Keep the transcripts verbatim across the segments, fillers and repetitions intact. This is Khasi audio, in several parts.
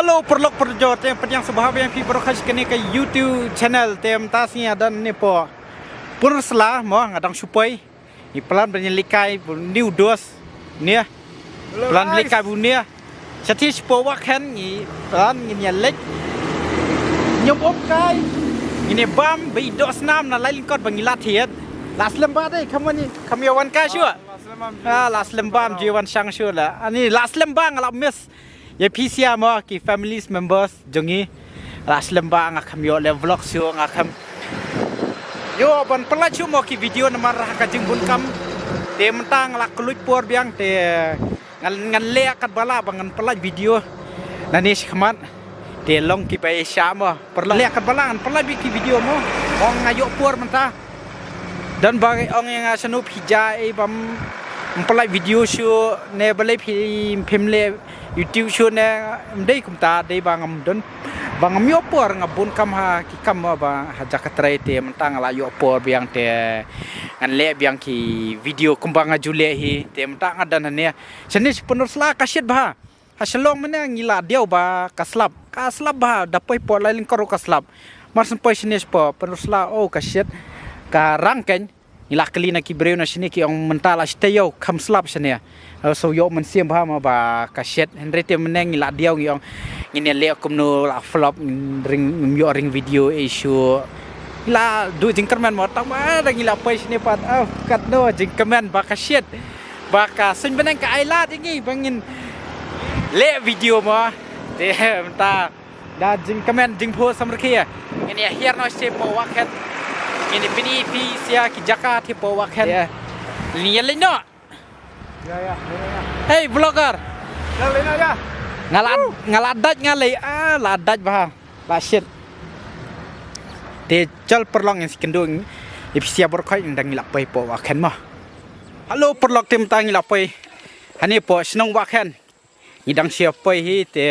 Hello, paralok parajor, te pdiang sngewbha biang phi baroh kane ka YouTube channel, te mynta sngi nga don ne po Pynursla mo, nga dang shu poi. Ngi plan ban ïalehkai bun new dos ne. Plan lehkai bun ne. Sha te sha po Wah Khen ngi plan ngin ïaleit. Nyom ong kai. Ngin ïa bam ba i doh snam na lai lyngkot ba ngi la thied. La slem ba dei, kham wan, kham ïa wan kai shuh. Ah, la slem bam ju wan shang shuh la. Ani la slem ba nga la miss. Ïa phi sia mo ki families members jong ngi. La slem ba nga kham ïoh leh vlog shuh, nga kham ïoh ban pynlait shuh mo ki video namar ha ka jingbun kam. Te mynta nga la kylluid por biang te ngan, ngan leh katba lah ba ngan pynlait video. Nane shi khmat te long kiba ïa shah mo. Paralok, leh katba lah ngan pynlait beit ki video mo. Ong nga ïoh por mynta. Don ba ong ïa nga shano phi jia ei bam pynlait video shuh ne balei phi phim leh YouTube shuh ne, ym dei kumta, dei ba ngam don, ba ngam ïoh por, nga bun kam ha ki kam ba ha jaka trei, te mynta nga la ïoh por biang te ngan leh biang ki video kumba nga ju leh hi, te mynta nga don hangne. Shane sha Pynursla ka shit bha. Ha Shillong mynne ngi la diaw ba ka slap. Ka slap bha, da poi po lai lyngkor ka slap. Mar shu poi shane sha po Pynursla, oh ka shit. Ka rang kein. Ngi la kylli na ki briew na shane ki ong mynta la shi taïew kham slap shane. Oh, so ïoh mynsiem bha mo ba ka shit. Hynrei te mynne ngi la diaw ngi ong ngin ïa leh kumno la flop, ngim ring, ngim ïoh ring video ei shuh. Ngi la duh jingkyrmen mo, tang ba da ngi la poi shane pat. Oh, katno jingkmen ba ka shit. Ba ka suiñ bneng ka ai lad ïa ngi ba ngin leh video mo. Te mynta da jingkmen jingphuh samrkhie. Ngin ïa hiar noh sha po Wah Khen. Ngin ïa pyni phi sia ki jaka te po Wah Khen. Ngin ïa leit noh. Hey vlogger. Nga la, nga la dait nga lei, ah, la dait bha. La shit. Te chal paralok ngin sa kynduh ïa phi sia baroh khoit, ngi dang ngi la poi po Wah Khen mo. Hello paralok, te mynta ngi la poi hane po shnong Wah Khen. Ngi dang shu poi hi te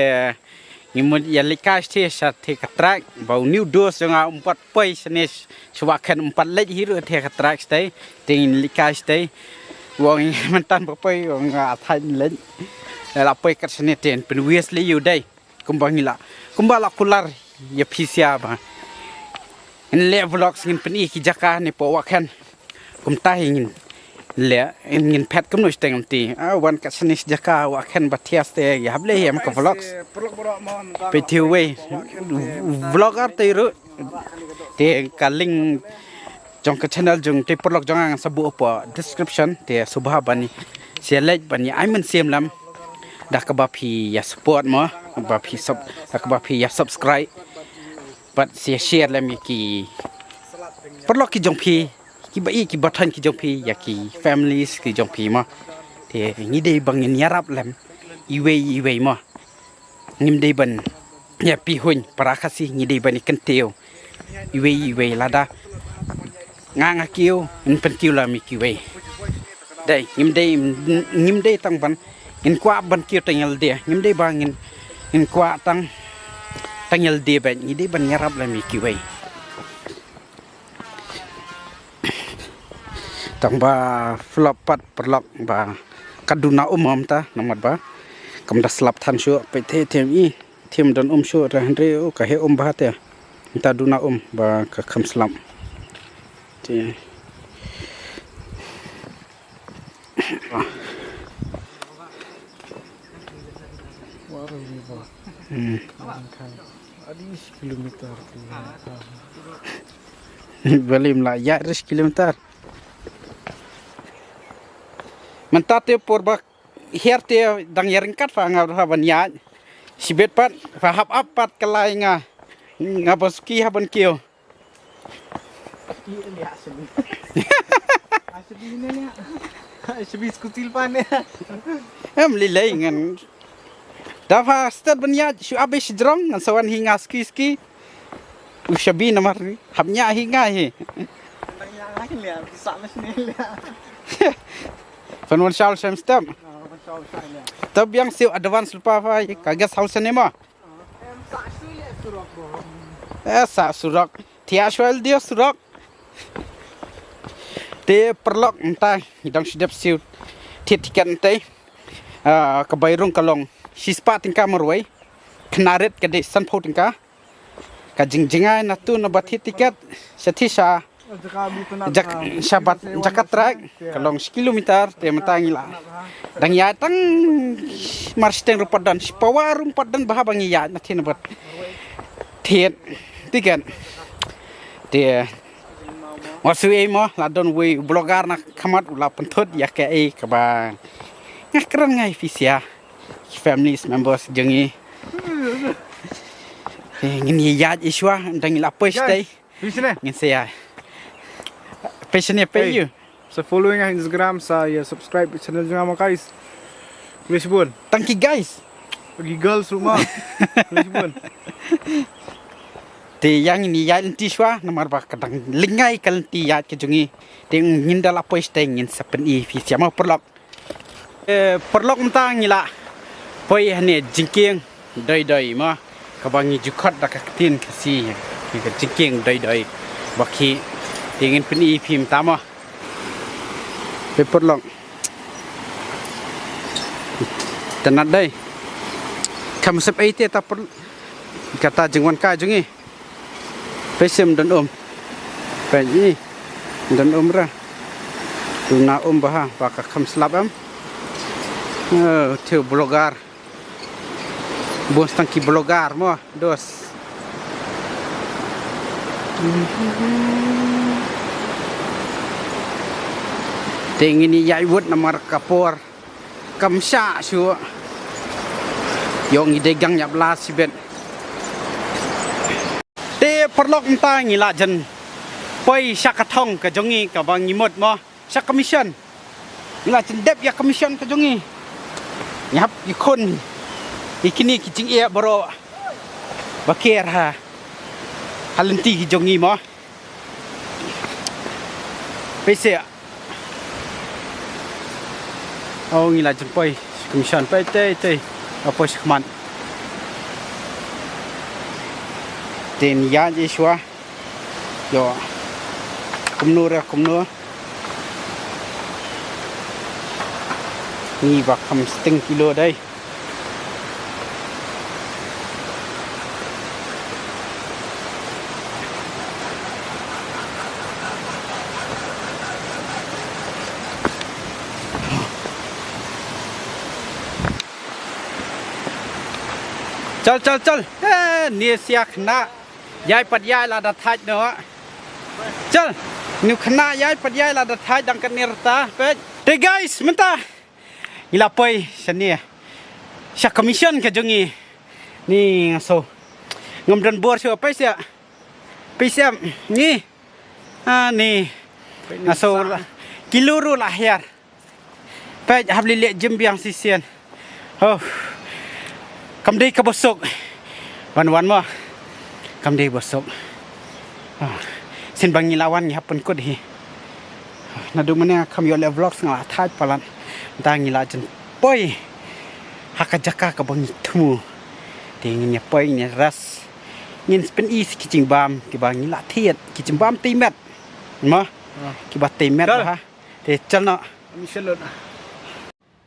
ngi mut ïa leit kai sha te sha te ka track ba u new dos jong nga um pat poi shane sha Wah Khen, um pat leit hi ruh te ka track sha te, te ngin leit kai sha te. Wan mynta ba poi wan nga thait leit. La poi kat shane te pynwies leit ïa u dei. Kumba ngi la, kumba la kular ïa phi sia ba ngin leh vlogs, ngin pyni ki jaka ne po Wah Khen. Kumta hi ngin leh, ngin phet kumno shteng kumta. Ah, wan kat shane sha jaka Wah Khen ba thiah te ïa hap leh ïa ma ka vlogs. Peit te wei vlogger te ruh. Te ka link jong ka channel jong te paralok jong nga ngan sa buh hapoh description, te sngewbha ban ïa leit ban ïa ai mynsiem lem da kaba phi ïa support mo, ba phi sub, da kaba phi ïa subscribe bad ïa share lem ïa ki paralok ki jong phi, kiba ïeit kiba thoiñ ki jong phi, ïa ki families ki jong phi mo. Te ngi dei ba ngin ïarap lem iwei iwei mo. Ngim dei ban ïa pihuiñ para Khasi, ngi dei ban ïa kyntiew iwei iwei lada nga nga kiew, ngin pynkiew lem ïa kiwei. Dei ngim dei, ngim dei tang ban ngin kwah ban kiew tang ïalade, ngim dei ba ngin, ngin kwah tang, tang ïalade bad ngi dei ban ïarap lem ïa kiwei. Tang ba flop pat paralok ba ka duna um mynta namar ba kam da slap than shuh, peit te them i them don um shuh, te hynrei u ka heh um bha te mynta duna um ba ka kham slap. Te Hmm. Aris kilometer. Balim la ya aris kilometer. Mynta te por ba hiar te dang ïa ryngkat fa nga ha ban ïa. Shibit pat fa hap ap pat ka lai nga. Nga ba suki ha ban kiew. Em lei lei ngan. Da pha stad ban ïa shu abe shi jrong ngan sa wan hi nga ski ski. U shabi namar ni hap nya hi nga hi. Phan wan shawl shem step. Tab yang siu advance lupa pha ka guest house ne ma. Eh, sa surok. Tia shwel dia surok. Te paralok mynta ngi dang shu dep siew thied tiket mynta. Ah, ka bai rung ka long shispah tyngka marwei. khynnah rit ka dei sanphew tyngka. Ka jingjngai na tu na ba thied tiket sha thied sha jak sha bat jaka track ka long shi kilometer te mynta ngi la dang ïaid tang mar shiteng ruh pat don shi pawa ruh pat don ba haba ngi ïaid na thied na ba thied tiket. Te wat shu ei mo la don wei u blogger na khmat u la pynthut ïa kaei kaba nga kren ngai phi sha ki family members jong ngi. Eh, ngin ïa ïaid i shuwa dang la poi shatei. Guys, phi sene? Ngin sa ïa. Phi sene phi ïa. Sa following ha Instagram, sa ïa subscribe channel jong nga mo guys. Khublei shibun. Tang ki guys. Ki girls ruh mo. Khublei shibun. Te ïa ngin ïa ïaid lynti shuwa namar ba ka dang lyngngai ka lynti ïaid ka jong ngi. Te ngin da la poi shatei ngin sa pyni phi sha mo paralok. Eh, paralok mynta ngi la poi hangne jingkieng doi doi mo kaba ngi ju khot da ka ktien Khasi ka jingkieng doi doi ba ki te ngin pyni phi mynta mo. Peit paralok. Tang dei. Kam sep ei te ta paralok. Kata jingwan kai jong ngi. Peit shem don um. Peit ni. Don um ra. Duna um bha ba ka kham slap em. Oh, thiu blogger. Bun tang ki blogger mo, dos. Te ngin ïa ïaid wut namar ka por. Kam shah shuh. Ïoh ngi dei gang ïap la shibit. Te paralok mynta ngi la jan poi sha ka thong ka jong ngi kaba ngi mut mo sha ka mission. Ngi la jan dep ïa ka mission ka jong ngi. Ngi hap ïa khun ïa kine ki jingeh baroh ba ker ha ha lynti ki jong ngi mo. Peit seh. Oh, ngi la jan poi sha ka mission peit tei tei. La poi sha khmat. Te ngi ïaid shuwa. Ïoh. Kumno re kumno. Ngi ba kham sting kilo dei. Chal, chal, chal. Eh, ni siak na. Ïai pat ïai la da thait noh. Chal. Ni khana ïai pat ïai la da thait dang ka nir ta. Peit. Te guys, mynta. Ngi la poi shane. Sha ka mission ka jong ngi. Ni nga so. Ngam don bor shuh peit seh. Peit seh ni. Ah ni. Nga so kilo ruh la hiar. Peit hap leh leh gym biang shisien. Oh. Kam dei kaba suk. Wan wan mo. Kam dei ba suk. Ah. Sien ba ngi la wan ngi hap pynkut hi. Naduh mynne kham ïoh leh vlogs nga la thait palat. Mynta ngi la jan poi ha ka jaka kaba ngi thmu. Te ngin ïa poi ngin ïa rest. Ngin pyni sa ki jingbam kiba ngi la thied ki jingbam tei met. Mo? Ah. Kiba tei met. Chal. Bha. Te chal noh. Mission load.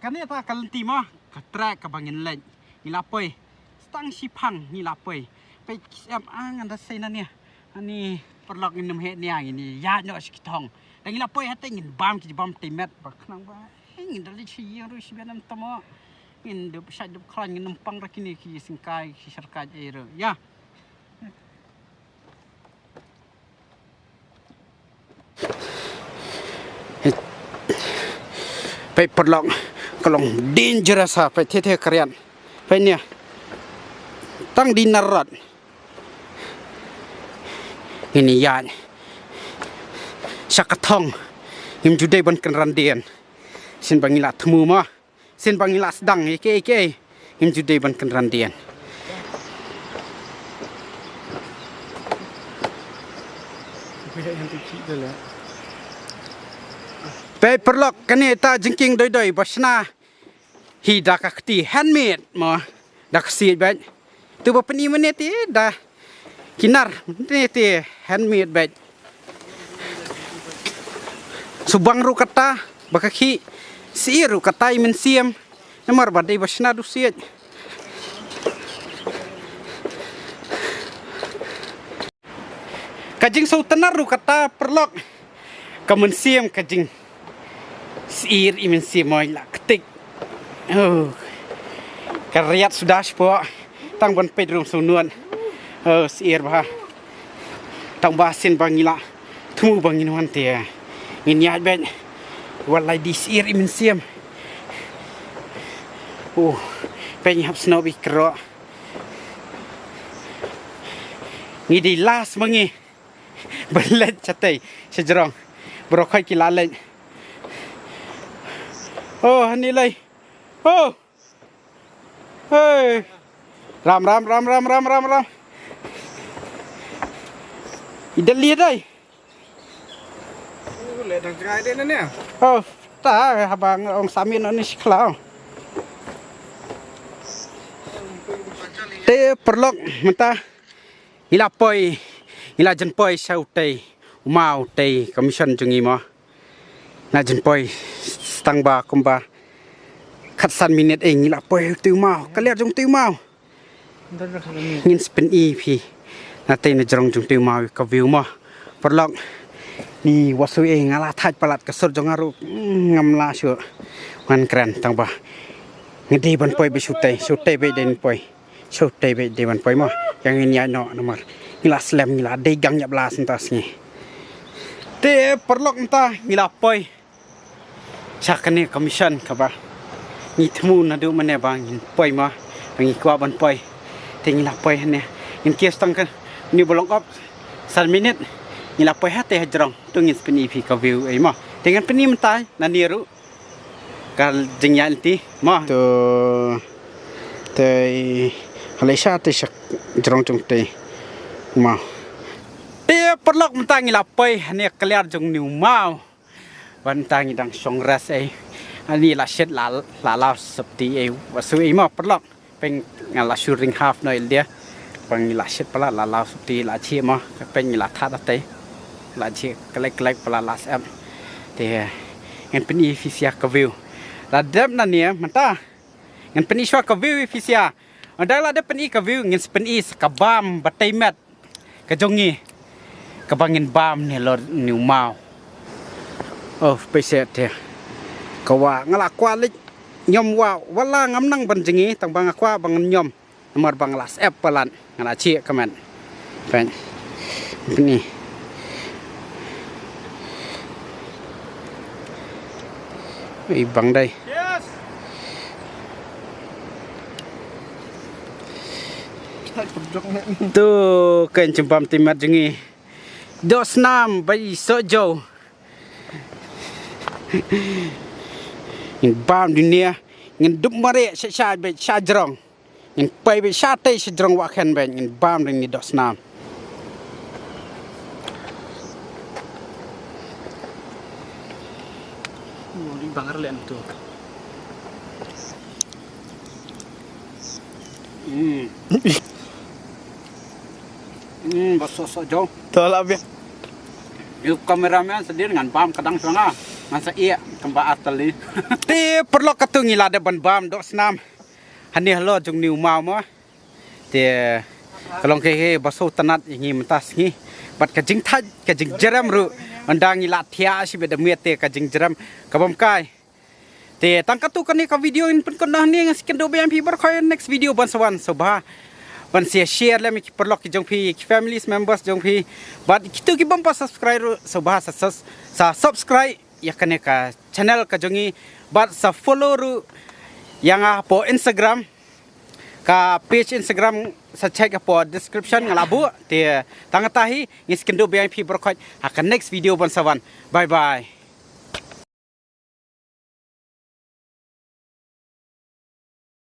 Kane ta ka lynti mo, ka track kaba ngin leit. Ngi la poi. Stang shiphang ngi la poi. Peit ki sep ang anda sei na ne. Ani paralok ngin nym heh nia ngin ïaid noh sha ki thong. Da ngi la poi hate ngin bam ki bam tei met ba khnang ba. Hei ngin da leit shi ïing ruh shi biang nam tamo. Ngin dup shait dup khlaiñ ngin nym pang ra kine ki syngkai ki syrkai ei ruh. Ïa. Peit paralok ka long dangerous ha peit the the ka riat. Peit nia. Tang di narot. Ngin ïaid sha ka thong. Ngim ju dei ban kynran dien. Sien ba ngi la thmu mo. Sien ba ngi la sdang ïa kiei kiei. Ngim ju dei ban kynran dien. Peit paralok kane ta jingkieng doi doi ba shna hi da ka kti handmade mo da ka siej bad. Tu ba pyni mynne te da ki nar mynne te handmade bad. Subang ruh kata ba ka khih, syier ruh kata i mynsiem. Namar ba dei ba shna da u siej. Ka jingsngewtynnat ruh kata paralok. Ka mynsiem ka jing syiar i mynsiem mo i la ktik. Oh. Ka riat suda shapoh. Tang ban peit ruh sngewtynnat. Oh, syiar bha. Tang ba sien ba ngi la thmu ba ngin wan te. Ngin ïaid beit. Wat la dei syiar i mynsiem. Oh, peit ngi hap snoh beit kyrpad. Ngi dei last ma ngi. Ba leit shatei, sha jrong. Baroh khoit ki la leit. Oh, hani lei. Oh. Hey. Ram, ram, ram, ram, ram, ram, ram. I da leit dei. Oh, leh dang jngai dei na ne. Oh, ta haba ong sami no ni shi khlaw. Te paralok mynta ngi la poi, ngi la jan poi sha utei u maw, utei ka mission jong ngi mo. Ngi la jan poi tang ba kumba khatsan minit eh ngi la poi utei u maw, ka liar jong utei u maw. Ngin sa pyni phi. Na tei na jrong jong utei u maw ka view mo. Paralok. Ni wasu eh nga la thait palat ka sur jong nga ruh. Hmm, ngam lah shuh. Ngan kren tang ba. Nga dei ban poi beit sha utei, sha utei beit dei ban poi. Sha utei beit dei ban poi mo. Ïa ngin ïaid noh namar ngi la slem, ngi la dei gang ïap la senta sngi. Te paralok mynta ngi la poi sha kane ka mission kaba ngi thmu naduh mynne ba ngin poi mo, ba ngi kwah ban poi. Te ngi la poi hangne, ngin kiew tang kane ba long op san minit. Ngi la poi hatei ha jrong, to ngin sa pyni phi ka view ei mo. Te ngan pyni mynta nangne ruh ka jingïaid lynti mo. To te halei sha te sha jrong jong te mo. Te paralok mynta ngi la poi hangne ka liar jong une u maw. Ban ta ngi dang shong rest ei. Ani la shet la, la law sopti ei, wasu ei mo paralok. Peng nga la shu ring half no el dia. Peng ngi la shet palat la law sopti la jhieh mo. Peng ngi la thad hatei. La jhieh klek klek palat la sep. Te ngan pyni phi sha ka view. La dep nangne mynta. Ngan pyni shuwa ka view phi sha. Ynda la dep pyni ka view ngin sa pyni sa ka bam ba tei met ka jong ngi kaba ngin bam ne lor ne u maw. Oh, peit seh te. Ka wah nga la kwah leit ñiom wah, wat la ngam nang ban jngi tang ba nga kwah ba ngan ñiom. Namar ba nga la sep palat, nga la jhieh ka met. Peit. Pyni. Ei bang dei. To, kan jingbam tei met jong ngi. Doh snam ba i soh jew. Ngin bam dunia, ngin dup mareh sha sha beit sha jrong. Ngin poi beit shatei sha jrong wah khen beit ngin bam ring ni doh snam. Ri bang ar len tu. Hmm. Hmm, ba soh soh jong. To la bia. Yu kameraman sdien ngan bam ka dang shuwa nga. Ngan sa ïa kamba atali. Te paralok katu ngi la dep ban bam doh snam. Hangne halor jong une u maw mo. Te ka long kaei kaei ba sngewtynnat ïa ngi mynta sngi. Bad ka jingthait ka jingjrem ruh ynda ngi la thiah shibit da miet te ka jingjrem ka bym kai. Te tang katu kane ka video in pynkut noh hangne, nga sngewkynduh biang phi baroh khoit next video ban sa wan sngewbha ban share lem ïa ki paralok ki jong phi, ki families members jong phi. Bad kitu ki bym pat subscribe ruh sngewbha sa, sa, sa subscribe ïa kane ka channel ka jong ngi bad sa follow ruh ïa nga hapoh Instagram. Ka page Instagram sa check hapoh description nga la buh. Te tang kata hi ngi sngewkynduh biang phi baroh khoit ha ka next video ban sa wan. Bye bye.